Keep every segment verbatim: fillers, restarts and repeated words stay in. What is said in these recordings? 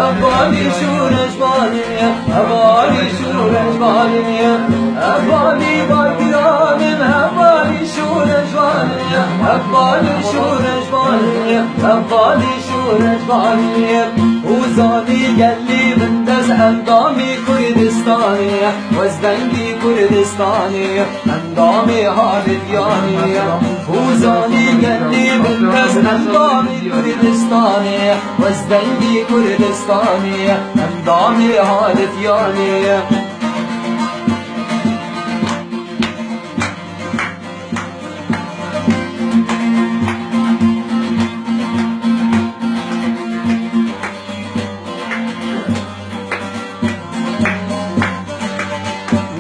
Hevalî şûrejvanê, hevalî şûrejvanê, hevalî baykiranim, hevalî şûrejvanê, hevalî şûrejvanê, hevalî şûrejvanê. Hûzanî gelî min dest endamî Kurdistanê, wezdengî Kurdistanê. Endamê Halid Yanî, Hûzanî gelî min dest endamê Kurdistanê, wezdengî Kurdistanê, endamê Halid Yanî.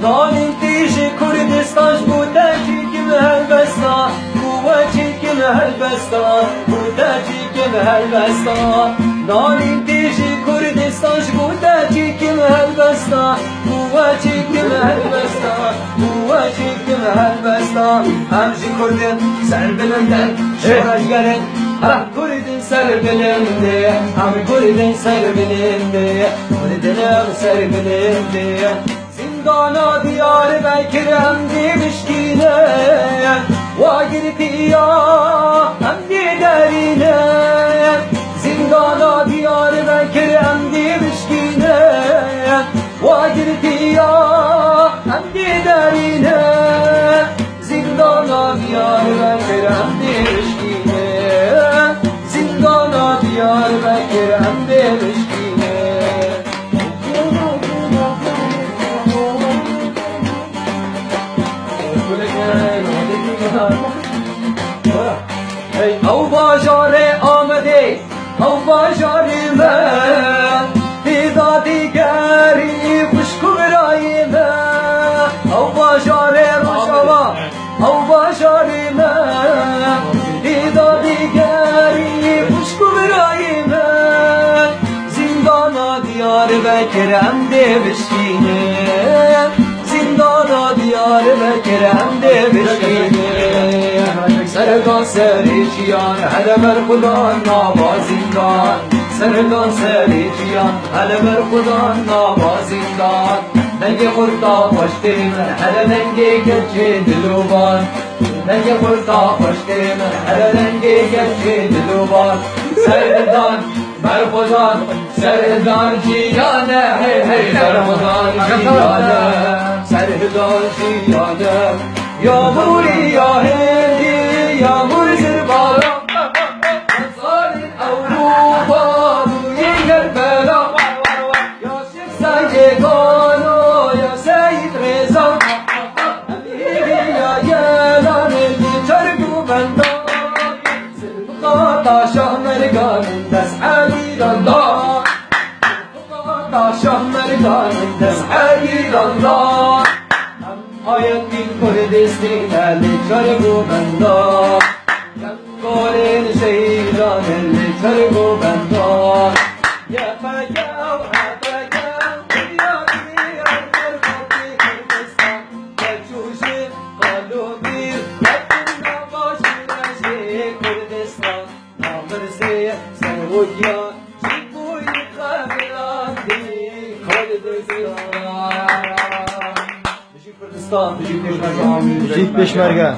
Nalîntî ji Kurdistan ji bo te çêkim helbesta, bo we çêkim helbesta, bo te çêkim helbesta. Nalîntî ji Kurdistan ji bo te çêkim helbesta, bo we çêkim helbesta, bo we çêkim helbesta. Em ji Kurdin serbilindin, şoreşgerin, em Kurdin serbilindê, em Kurdin serbilindê, Kurdin em serbilindê. Zîndana Diyarbekir em dê bişkîne, wa girtiya em dê derîne. Zîndana Diyarbekir em dê bişkîne, wa girtiya em dê derîne. Zîndana Diyarbekir em dê bişkîne, zîndana Diyarbekir em dê bişkîne. Ew bajarê Amedê, ew bajarê me, tê da dîgerî xwişk û birayê me. Ew bajarê Rojava, ew bajarê me, tê da dîgerî xwişk û birayê me. Zîndana Diyarbekir em dê bişkîne, zîndana Diyarbekir em dê bişkîne. Serdan serê jiyan, hele berxwedan nava zîndan. Serdan serê jiyan, hele berxwedan nava zîndan. Dengê xurta xweşkê min, hele dengê keçê dilovan. Dengê xurta xweşkê min, hele dengê keçê dilovan. Serdan, berxwedan, serdan jiyane, hey hey, berxwedan jiyane. Serdan jiyane, ya mûrî ya hêdî, ya mûr zirbala. Zarî Ewropa, mûrî Kerbela. Ya Şêx Seyîd Galo, ya Seyîd Rêza, Emîrî ya Gelanê, li çerg û benda. Zilfika ta Şah Mergan, dest Elî danda. Zilfika ta Şah Mergan, dest Elî danda. Em ayetîn Kurdistî ne, li çerg û benda. Golên şehîdan li çerg û benda. Y P G û H P G, dinya dinya her xelkê Kurdistan. Keçû ji qal û bîr, ketin nava şûreşê Kurdistan. Namirsê ser û giyan, ji bo yî xebilandî Kurdistan. Bijî Kurdistan, bijî Kurdistan. Bijî Pêşmerge.